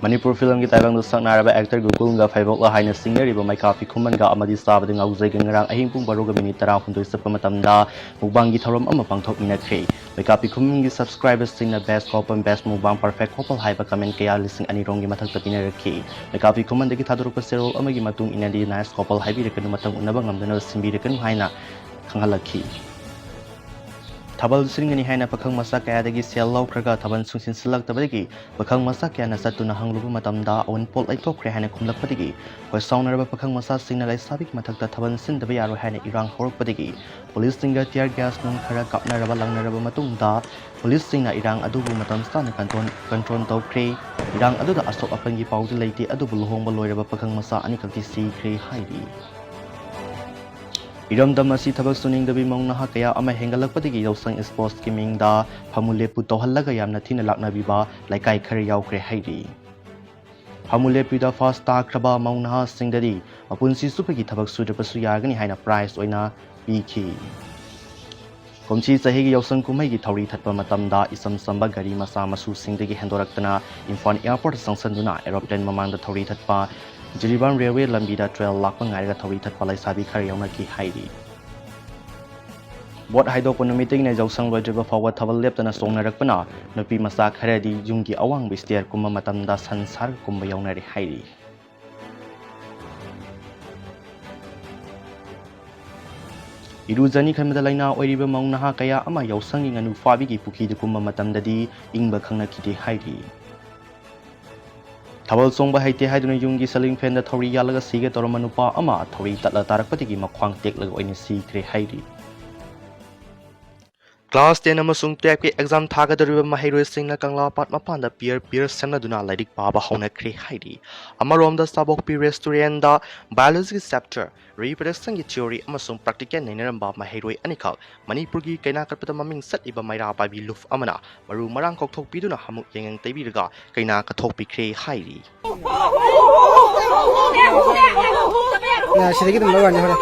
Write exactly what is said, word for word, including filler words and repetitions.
ꯃꯅꯤꯄꯨꯔ ꯐꯤꯂꯝꯒꯤ ꯇꯥꯏꯕꯪꯗ ꯁꯛꯅꯥꯏꯔꯕ ꯑꯦꯛꯇꯔ ꯒꯣꯀꯨꯜꯒ ꯐꯩꯕꯣꯛꯂ ꯍꯥꯏꯅ ꯁꯤꯡꯅꯔꯤꯕ ꯃꯩꯀꯥ ꯐꯤꯈꯨꯃꯟꯒ ꯑꯃꯗꯤ ꯆꯥꯕꯗ ꯉꯥꯎꯖꯩꯒ ꯉꯔꯥꯡ ꯑꯍꯤꯡ ꯄꯨꯡ ꯕꯥꯔꯣꯒ ꯃꯤꯅꯤꯠ ꯇꯔꯥꯍꯨꯝꯗꯣꯏ ꯆꯠꯄ ꯃꯇꯝꯗ ꯃꯨꯛꯕꯥꯡꯒꯤ ꯊꯧꯔꯝ ꯑꯃ ꯄꯥꯡꯊꯣꯛꯃꯤꯟꯅꯈ꯭ꯔꯦ꯫ ꯃꯩꯀꯥ ꯐꯤꯈꯨꯃꯟꯒꯤ ꯁꯕꯁꯀ꯭ꯔꯥꯏꯕꯔꯁꯤꯡꯅ "Best couple, best mukbang, perfect couple" ꯍꯥꯏꯕ ꯀꯃꯦꯟ ꯀꯌꯥ ꯂꯤꯁꯤꯡ ꯑꯅꯤ ꯔꯣꯝꯒꯤ ꯃꯊꯛꯇ ꯄꯤꯅꯔꯛꯈꯤ꯫ ꯃꯩꯀꯥ ꯐꯤꯈꯨꯃꯟꯗꯒꯤ ꯊꯥꯗꯣꯔꯛꯄ ꯆꯦꯔꯣꯜ ꯑꯃꯒꯤ ꯃꯇꯨꯡ ꯏꯟꯅꯗꯤ, "Nice couple ꯍꯥꯏꯕꯤꯔꯛꯀꯅꯨ, ꯃꯇꯝ ꯎꯅꯕ ꯉꯝꯗꯅꯕ ꯁꯤꯟꯕꯤꯔꯛꯀꯅꯨ" ꯍꯥꯏꯅ ꯈꯪꯍꯜꯂꯛꯈꯤ꯫ ꯊꯥꯕꯜ ꯁꯤꯟꯒꯅꯤ ꯍꯥꯏꯅ ꯄꯥꯈꯪ ꯃꯆꯥ ꯀꯌꯥꯗꯒꯤ ꯁꯦꯜ ꯂꯧꯈ꯭ꯔꯒ ꯊꯥꯕꯜ ꯁꯨꯡꯁꯤꯟꯁꯤꯜꯂꯛꯇꯕꯗꯒꯤ ꯄꯥꯈꯪ ꯃꯆꯥ ꯀꯌꯥꯅ ꯆꯠꯇꯨꯅ ꯍꯪꯂꯨꯕ ꯃꯇꯝꯗ ꯑꯋꯨꯟꯄꯣꯠ ꯂꯩꯊꯣꯛꯈ꯭ꯔꯦ ꯍꯥꯏꯅ ꯈꯨꯝꯂꯛꯄꯗꯒꯤ ꯈꯣꯏ ꯁꯥꯎꯅꯔꯕ ꯄꯥꯈꯪ ꯃꯆꯥꯁꯤꯡꯅ ꯂꯩꯁꯥꯕꯤꯒꯤ ꯃꯊꯛꯇ ꯊꯥꯕꯜ ꯁꯤꯟꯗꯕ ꯌꯥꯔꯣꯏ ꯍꯥꯏꯅ ꯏꯔꯥꯡ ꯍꯧꯔꯛꯄꯗꯒꯤ ꯄꯨꯂꯤꯁꯁꯤꯡꯒ tear gas ꯅꯨꯡ ꯈꯔ ꯀꯥꯞꯅꯔꯕ ꯂꯪꯅꯔꯕ ꯃꯇꯨꯡꯗ ꯄꯨꯂꯤꯁꯁꯤꯡꯅ ꯏꯔꯥꯡ ꯑꯗꯨꯕꯨ ꯃꯇꯝ ꯆꯥꯅ control, control ꯇꯧꯈ꯭ꯔꯦ꯫ ꯏꯔꯥꯡ ꯑꯗꯨꯗ ꯑꯁꯣꯛ ꯑꯄꯟꯒꯤ ꯄꯥꯎꯗꯤ ꯂꯩꯇꯦ, ꯑꯗꯨꯕꯨ ꯂꯨꯍꯣꯡꯕ ꯂꯣꯏꯔꯕ ꯄꯥꯈꯪ ꯃꯆꯥ ꯑꯅꯤꯈꯛꯇꯤ ꯁꯤꯈ꯭ꯔꯦ ꯍꯥꯏꯔꯤ꯫ ꯏꯔꯝꯗꯝ ꯑꯁꯤ ꯊꯕꯛ ꯁꯨꯅꯤꯡꯗꯕꯤ ꯃꯧ ꯅꯍꯥ ꯀꯌꯥ ꯑꯃ ꯍꯦꯟꯒꯠꯂꯛꯄꯗꯒꯤ ꯌꯥꯎꯁꯪ sports ꯀꯤ ꯃꯤꯡꯗ ꯐꯝꯃꯨ ꯂꯦꯞꯄꯨ ꯇꯧꯍꯜꯂꯒ ꯌꯥꯝꯅ ꯊꯤꯅ ꯂꯥꯛꯅꯕꯤꯕ ꯂꯩꯀꯥꯏ ꯈꯔ ꯌꯥꯎꯈ꯭ꯔꯦ ꯍꯥꯏꯔꯤ꯫ ꯐꯝꯃꯨ ꯂꯦꯞꯄꯤꯗ first ꯇꯥꯈ꯭ꯔꯕ ꯃꯧ ꯅꯍꯥꯁꯤꯡꯗꯗꯤ ꯃꯄꯨꯟꯁꯤ ꯆꯨꯞꯄꯒꯤ ꯊꯕꯛ ꯁꯨꯗ꯭ꯔꯕꯁꯨ ꯌꯥꯒꯅꯤ ꯍꯥꯏꯅ prize ꯑꯣꯏꯅ ꯄꯤꯈꯤ꯫ ꯀꯨꯝꯁꯤ ꯆꯍꯤꯒꯤ ꯌꯥꯎꯁꯪ ꯀꯨꯝꯍꯩꯒꯤ ꯊꯧꯔꯤ ꯊꯠꯄ ꯃꯇꯝꯗ ꯏꯆꯝ ꯆꯝꯕ ꯒꯥꯔꯤ ꯃꯆꯥ ꯃꯁꯨꯁꯤꯡꯗꯒꯤ ꯍꯦꯟꯗꯣꯔꯛꯇꯅ ꯏꯝꯐꯥꯜ airport ꯆꯪꯁꯤꯟꯗꯨꯅ aeroplane ꯃꯃꯥꯡꯗ ꯊꯧꯔꯤ ꯊꯠꯄ, ꯖꯤꯔꯤꯕꯥꯝ railway ꯂꯝꯕꯤꯗ train ꯂꯥꯛꯄ ꯉꯥꯏꯔꯒ ꯊꯧꯔꯤ ꯊꯠꯄ ꯂꯩꯁꯥꯕꯤ ꯈꯔ ꯌꯥꯎꯅꯈꯤ ꯍꯥꯏꯔꯤ꯫ Vote ꯍꯥꯏꯗꯣꯛꯄ ꯅꯨꯃꯤꯠꯇꯒꯤꯅ ꯌꯥꯎꯁꯪ ꯂꯣꯏꯗ꯭ꯔꯤꯕ ꯐꯥꯎꯕ ꯊꯥꯕꯜ ꯂꯦꯞꯇꯅ ꯆꯣꯡꯅꯔꯛꯄꯅ ꯅꯨꯄꯤ ꯃꯆꯥ ꯈꯔꯗꯤ ꯌꯨꯝꯒꯤ ꯑꯋꯥꯡꯕ stair ꯀꯨꯝꯕ ꯃꯇꯝꯗ ꯁꯟ ꯁꯥꯔꯒ ꯀꯨꯝꯕ ꯌꯥꯎꯅꯔꯦ ꯍꯥꯏꯔꯤ꯫ ꯏꯔꯨꯖꯅꯤ ꯈꯟꯕꯗ ꯂꯥꯏꯅꯥ ꯑꯣꯏꯔꯤꯕ ꯃꯧ ꯅꯍꯥ ꯀꯌꯥ ꯑꯃ ꯌꯥꯎꯁꯪꯒꯤ ꯉꯥꯅꯨ ꯐꯥꯕꯤꯒꯤ ꯄꯨꯈ꯭ꯔꯤꯗ ꯀꯨꯝꯕ ꯃꯇꯝꯗꯗꯤ ꯏꯪꯕ ꯈꯪꯅꯈꯤꯗꯦ ꯍꯥꯏꯔꯤ꯫ ꯊꯥꯕꯜ ꯆꯣꯡꯕ ꯍꯩꯇꯦ ꯍꯥꯏꯗꯨꯅ ꯌꯨꯝꯒꯤ ceiling fan ꯗ ꯊꯧꯔꯤ ꯌꯥꯜꯂꯒ ꯁꯤꯒꯦ ꯇꯧꯔꯝꯕ ꯅꯨꯄꯥ ꯑꯃ ꯊꯧꯔꯤ ꯇꯠꯂ ꯇꯥꯔꯛꯄꯗꯒꯤ ꯃꯈ꯭ꯋꯥꯡ ꯇꯦꯛꯂꯒ ꯑꯣꯏꯅ ꯁꯤꯈ꯭ꯔꯦ ꯍꯥꯏꯔꯤ꯫ Class ten ꯑꯃꯁꯨꯡ twelve ꯀꯤ exam ꯊꯥꯒꯗꯧꯔꯤꯕ ꯃꯍꯩꯔꯣꯏꯁꯤꯡꯅ ꯀꯪꯂꯥꯄꯥꯠ ꯃꯄꯥꯟꯗ peer peer ꯁꯦꯝꯅꯗꯨꯅ ꯂꯥꯏꯔꯤꯛ ꯄꯥꯕ ꯍꯧꯅꯈ꯭ꯔꯦ ꯍꯥꯏꯔꯤ꯫ ꯑꯃꯔꯣꯝꯗ ꯆꯥꯕꯣꯛꯄꯤ restaurant ꯗ biology ꯒꯤ chapter, reproduction ꯒꯤ theory ꯑꯃꯁꯨꯡ practical ꯅꯩꯅꯔꯝꯕ ꯃꯍꯩꯔꯣꯏ ꯑꯅꯤꯈꯛ ꯃꯅꯤꯄꯨꯔꯒꯤ ꯀꯩꯅꯥ ꯀꯠꯄꯗ ꯃꯃꯤꯡ ꯆꯠꯂꯤꯕ ꯃꯩꯔꯥ ꯄꯥꯏꯕꯤ ꯂꯨꯞ ꯑꯃꯅ ꯃꯔꯨ ꯃꯔꯥꯡ ꯀꯧꯊꯣꯛꯄꯤꯗꯨꯅ ꯍꯥꯃꯨꯛ ꯌꯦꯡꯉꯪ ꯇꯩꯕꯤꯔꯒ ꯀꯩꯅꯥ ꯀꯠꯊꯣꯛꯄꯤꯈ꯭ꯔꯦ ꯍꯥꯏꯔꯤ꯫ ꯌꯥ, ꯁꯤꯗꯒꯤ ꯑꯗꯨꯝ ꯂꯧꯔꯅꯤ ꯍꯣꯔꯦꯟ꯫